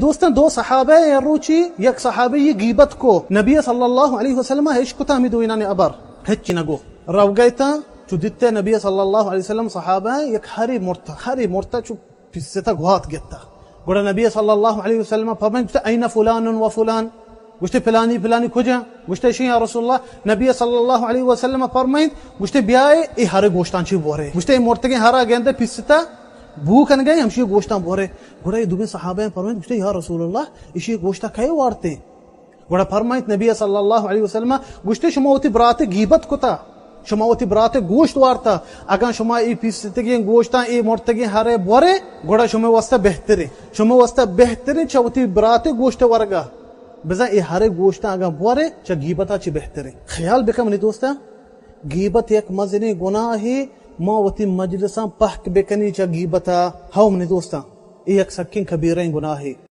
دوستاں، دو صحابہ ءَ روچی یک صحابی ءَ گیبت کو، نبی صلی اللہ علیہ وسلم ءَ اش کتا ہمے دوئینانی ابر، ہچی نگو۔ روگیتا، چو دیتے نبی صلی اللہ علیہ وسلم صحابہ ءَ یک ہرے مرتا، ہرے مرتا چو پستا گوات گتا۔ گڑا نبی صلی اللہ علیہ وسلم ءَ فرمائیت، گوشتے، "این فلان و فلان؟" گوشتے، "پلانی، پلانی کجا؟" گوشتے، "شی یا رسول اللہ۔" نبی صلی اللہ علیہ وسلم ءَ فرمائیت، گوشتے، "بیائے، اے ہرے گوشتان چی بورے۔" گوشتے، "اے مرتگیں ہرا گندے پستا بو کنگے، ہمشی گوشتان بورے۔" گڑا اے دومی صحابہ فرمائیت، گوشتے، "یا رسول اللہ، اشی گوشتا کئے وارتے؟" گڑا فرمائیت نبی صلی اللہ علیہ وسلم، گوشتے، "شما وتی برات گیبت کتا، شما وتی برات گوشت وارتا، اگاں شما اے پیستگیں گوشتاں، اے مرتگیں ہرے بورے، گڑا شما واسطہ بہترے، شما واسطہ بہترے چہ وتی برات گوشت ورگا۔ بزاں اے ہرے گوشتاں اگاں بورے، چہ گیبتا چی بہترے۔" خیال بکن منی دوستاں، گیبت یک مزنیں گناہے، ما وتی مجلساں پہک بکنی چہ گیبتا۔ ہو منی دوستاں، اے یک سکیں کبیریں گناہے۔